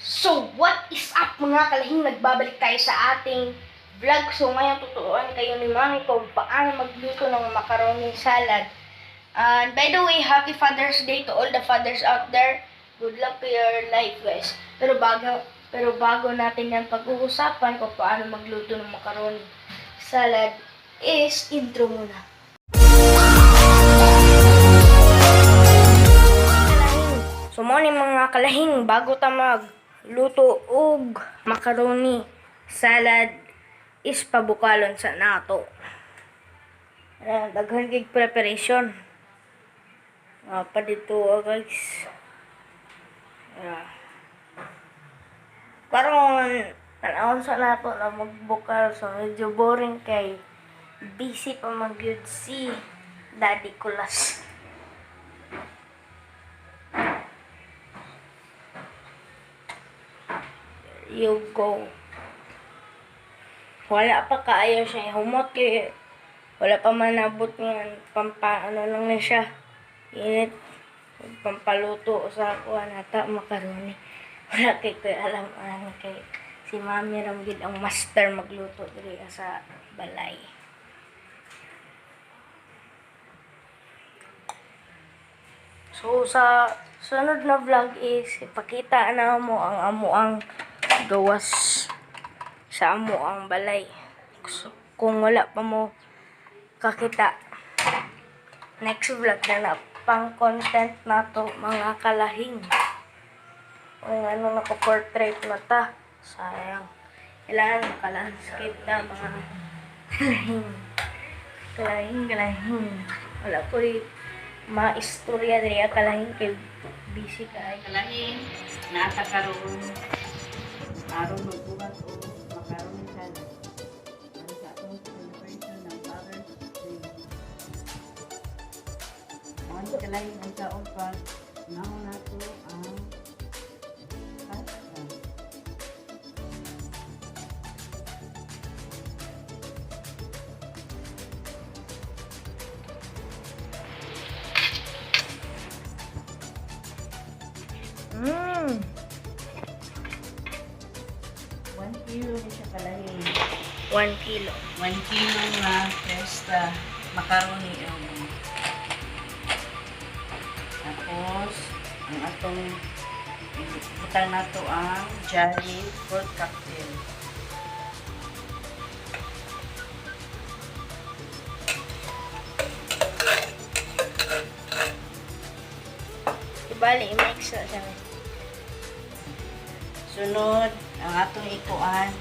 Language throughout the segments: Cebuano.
So, what is up, mga kalahing? Nagbabalik tayo sa ating vlog. So, ngayon tuturuan kayo ni Mami kung paano magluto ng macaroni salad. And by the way, happy Father's Day to all the fathers out there. Good luck to your life, guys. Pero bago natin yan pag-uusapan kung paano magluto ng macaroni salad is intro muna. Kalahing. So mo ni, mga kalahing, bago ta magluto og macaroni salad is pabukalon sa nato. Ayan, daghan kay preparation. Nga pa dito, oh, guys. Yeah. Karon tanawon sa nato na magbukal, so medyo boring kay busy pa man gyud si Daddy Kulas. There you go. Wala pa kaayo siya humot kay wala pa man nabot nga pampa ano lang na siya. Init pampaluto sa kuan ata, macaroni. Wala kay ko alam ano kay si Mami ram gid ang master magluto diri sa balay. So sa sunod na vlog is ipakita na mo ang amo ang gawas sa amo ang balay. So, kung wala pa mo kakita, next vlog na na pang content na to, mga kalahing. Kung ano, naka-portrait na ta. Sayang. Kailangan maka-landscape na, mga kalahing. Kalahing, kalahing. Wala ko maistorya diri, kalahing, kay busy kay. Kalahing, nata karon aron magbuhat og macaroni salad para sa atong celebration ng Father's Day. Mao ni, kalahing, ang taon pag naon nato ang pasta. 1 kilo ni siya, kalahing. 1 kilo. 1 kilo nga pasta macaroni elbow. Tapos, ang atong ibutang nato ang Jolly Fruit Cocktail. Ibali, i-mix na siya. Sunod, ang atong ikuan,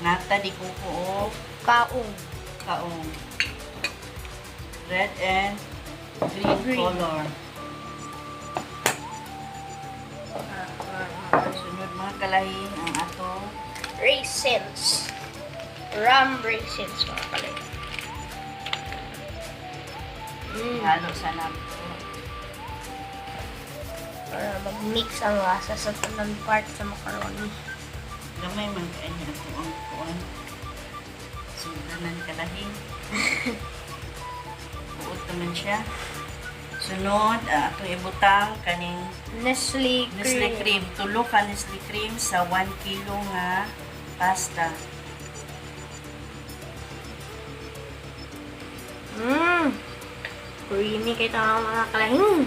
nata di kuko o Kaong. Kaong. Red and green, Green. Color. Sunod, mga kalahing, ang atong Raisins. Rum raisins, mga kalahing. Ihalo sa nato. Para mag-mix ang lasa sa tanan part sa macaroni. Gamay man kay niya ako ang kuan. Sudanan, kalahing. Buot naman siya. Sunod, atong ibutang kaning Nestle cream. Nestle cream. Tulo ka Nestle cream sa 1 kilo nga pasta. Creamy kay tama, mga kalahing.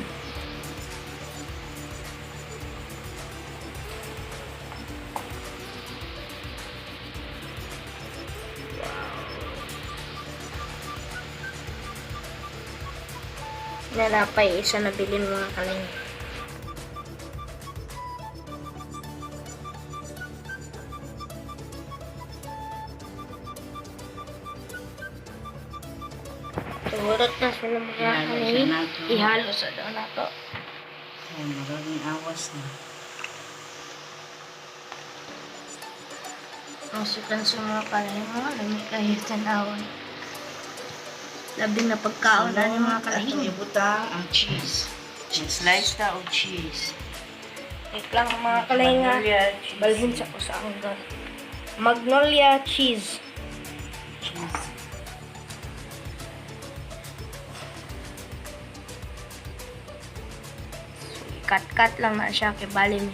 Narapay isa na bilin, mga kalahing. Tuhurot na sila, mga Ihalo siya kalahing. nato. Ihalo sa daw nato. Ay, maraming awas na. Ang sukan sa mga kalahing, mga lami kayo tanawan. Labi na pagkaon na ni mga kalahing. Atong ibutang ang cheese. Slice ta og cheese. Wait lang, mga kalahing, ha. Magnolia cheese. Balhin sa ko sa anggal. Magnolia cheese. Cheese. Cut-cut lang na siya kay bali mi.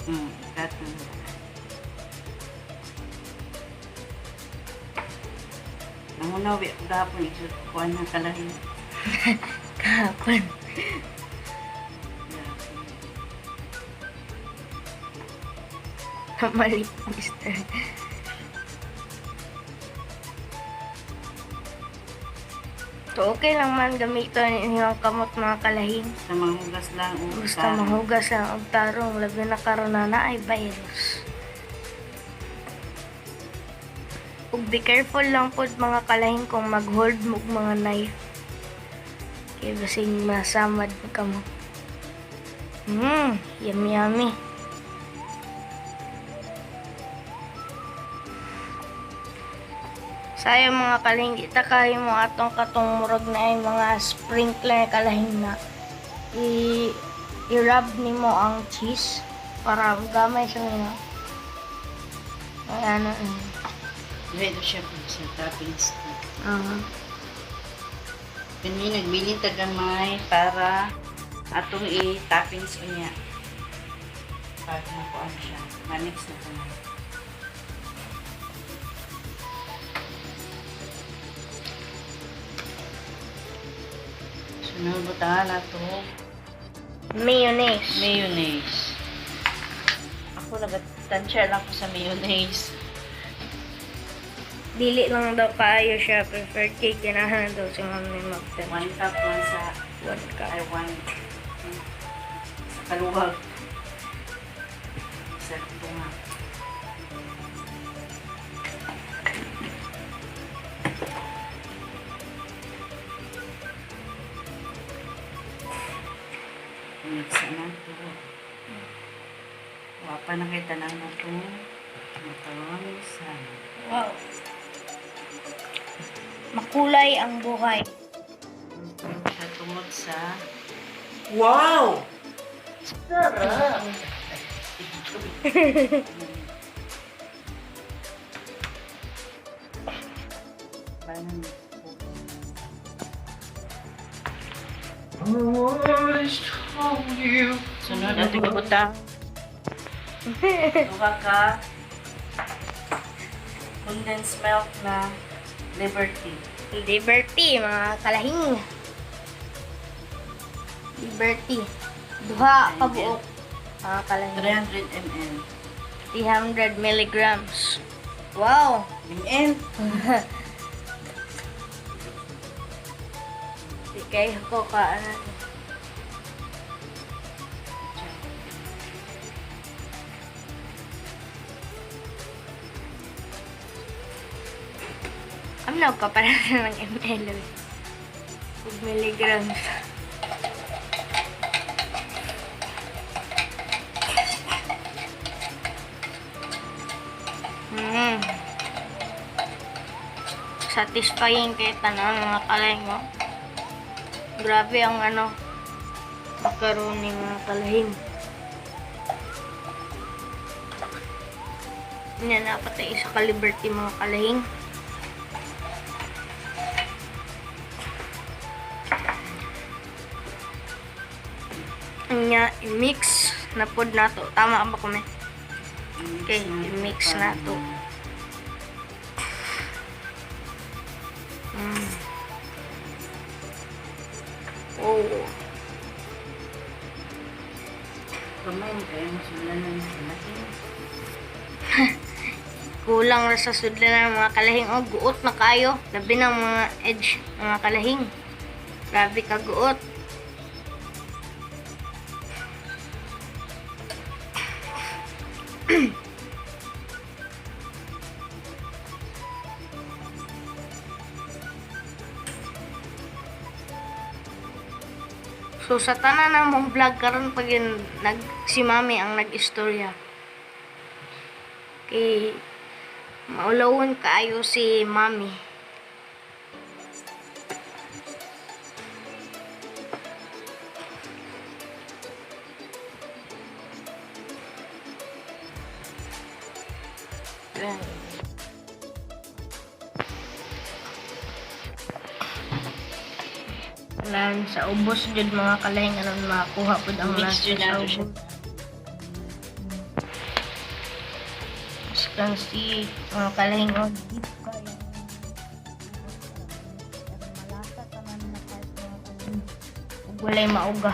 Cut na. Nangunawi ako gahapon, igsud kuan na kalahin. Kahapon. Mali, mister. So, okay lang man gamiton inyong kamot, mga kalahing. Sa manghugas lang o Gusto tarong. mahugas ang og tarong, labi na karon na naay virus. Ug be careful lang pod, mga kalahing, kung mag-hold mo og mga knife. Kay basing masamad ka mo. Yummy yummy. Sayang, mga kalahing, kita kayo mo atong katong murag na ay mga sprinkler, kalahing, na i-rub nimo ang cheese para gamay siya nga. Ay, ano eh. Dili siya po sa toppings. Ah. Kani nagbilin ta gamay para atong i-toppings unya. Pag nakuan siya, ma-mix na ko. Sunod butangan na to Mayonnaise. Mayonnaise. Ako nagtansya lang ko sa mayonnaise. Dili lang daw kaayo siya preferred kay kinahanglan daw si mami mag 1 cup lang sa 1 cup. ay one sa kaluwag. Sa tunga. Mix na to. Wa pa na kay tanan na to. Macaroni salad. Wow. Makulay ang buhay. Sa tungod sa Wow! Sarap! Parang I told you. Sunod ato ibutang. Duha ka condensed milk na Liberty. Liberty, mga kalahing. Liberty. Duha ka buok, mga kalahing. 300 ml. 300 milligrams. Wow! Ml? Di kayo ko ka ano. Amnaw ka para ng ml eh. Ug milligrams. Satisfying kay tanan, mga kalahing mo. Grabe ang ano, macaroni, mga kalahing. Yan, dapat ay isa ka Liberty, mga kalahing. Nya, i-mix na pod nato. Tama ba kami? Okay, i-mix na to. Oh. Kamay mo kayo masulan ng kalahing. Kulang ra sa sudlan ng mga kalahing. Oh, guot na kayo. Labi ng mga edge, mga kalahing. Grabe ka guot. So sa tanan na mong vlog karon pag yun, nag si Mami ang nag-istorya. Kay maulawon kaayo si Mami. Ayan. Lan sa ubos jud, mga kalahing, aron makuha pud ang Mix lasa yun sa nato siya. ubos. As you can see, mga kalahing, oh, deep kayo. Malasa tanan na part, mga kalahing. Ug walay mauga.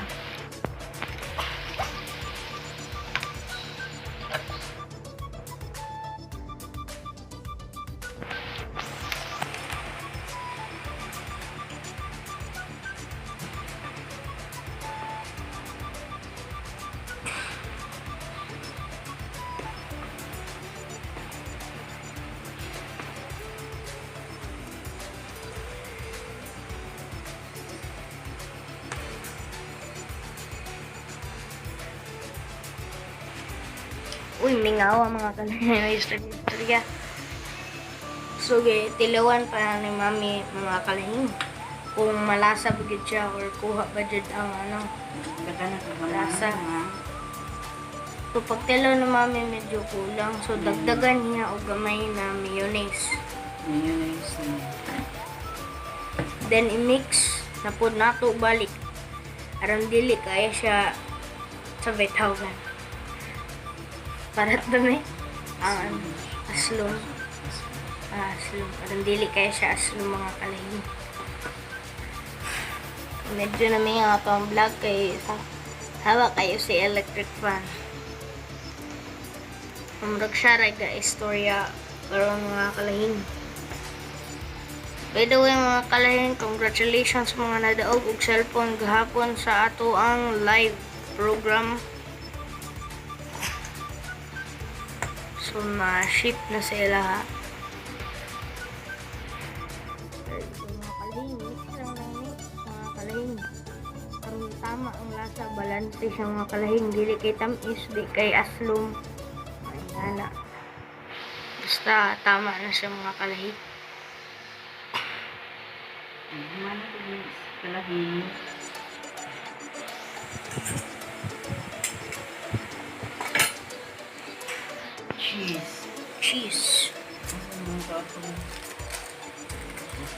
Uy, mingawa, mga kalahing, istorya. So, tilawan pa ni Mami, mga kalahing, kung malasa ba gyud siya or kuha ba jud ang ano. Dagan na kag Lasa. ha. So, pagtilaw ni Mami, medyo kulang. So, dagdagan niya og gamay na mayonnaise. Mayonnaise na. Then, i-mix na po nato balik. Aron dili kaya siya sa Beethoven. Parat dumi. Ang ano, aslong. Ah, aslong. Aron dili kaya siya aslong, mga kalahing. Medyo na may nga ang vlog kay sa hawa kayo si electric fan. Murag siya ra ga istorya karon, mga kalahing. By the way, mga kalahing, congratulations mga nadaog og cellphone gahapon sa ato ang live program. So na-ship na sila ha. So, mga kalahing, mix lang na mix, mga kalahing. Aron tama ang lasa, balanse siya, mga kalahing. Dili kay tamis, di kay aslom. Ay, na. Basta tama na siya, mga kalahing. Mana ko yung kalahing. Cheese. Cheese. Ano ba ako?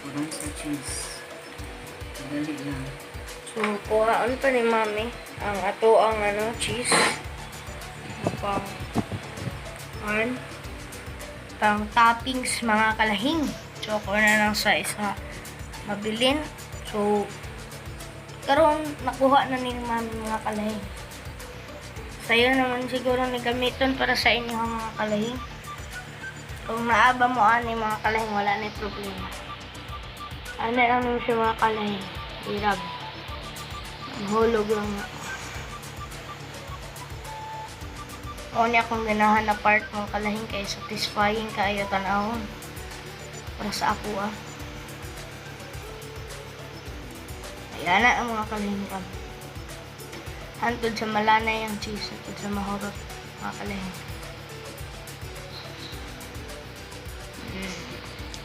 Kulang sa cheese. Dali lang. So, kuhaan pa ni Mami ang ato ang ano, cheese. Pang an pang toppings, mga kalahing. So, kuha na lang sa isa mabilin. So, karon nakuha na ni Mami, mga kalahing. Sayo naman siguro ni gamiton para sa inyo, mga kalahing. Kung naaba mo ani, mga kalahing, wala na yung problema. Ano lang naman siya, mga kalahing. Irab. Hulog lang na. O niya akong ganahan na part, mga kalahing, kay satisfying kaayo tanawon. Para sa ako ah. Ayan na ang mga kalahing kan. Hantod sa malanay ang cheese, hantod sa mahurot, mga kalahing.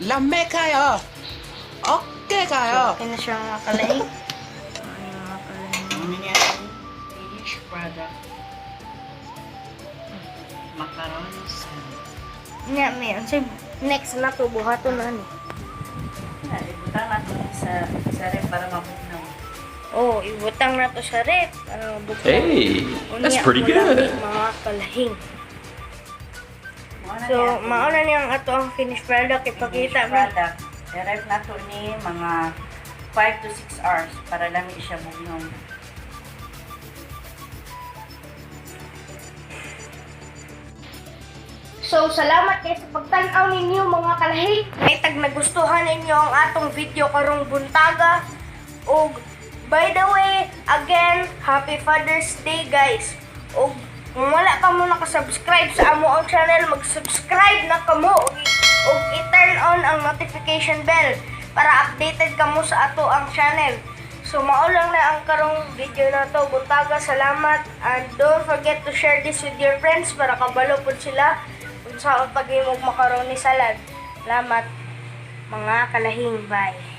Lame kayo! Okay kayo! So, okay na siya, mga kalahing. Ay, mga kalahing. Ano niya ang finished product? Macaroni salad. Nya, may, so, next na to, buhaton na ni. Na, ibutang nato sa ref para mabugnaw. Oh, ibutang na to sa ref. Para mabugnaw. Hey, that's Unya, pretty mulami, good. mga kalahing. Mao na So, niya atong mauna niya ang ato ang finished product. finished Ipakita mo. product. I-ref nato ni mga 5 to 6 hours para lami siya bugnaw. So, salamat kayo sa pagtan-aw ninyo, mga kalahing. May tag nagustuhan ninyo ang atong video karong buntaga. Og by the way, again, Happy Father's Day, guys. Og kung wala pa mo nakasubscribe sa amo ang channel, mag-subscribe na kamo og i-turn on ang notification bell para updated kamo sa ato ang channel. So mao lang na ang karong video na to. Buntaga, salamat and don't forget to share this with your friends para kabalo pud sila kung sa paghimog macaroni salad. Salamat, mga kalahing, bye.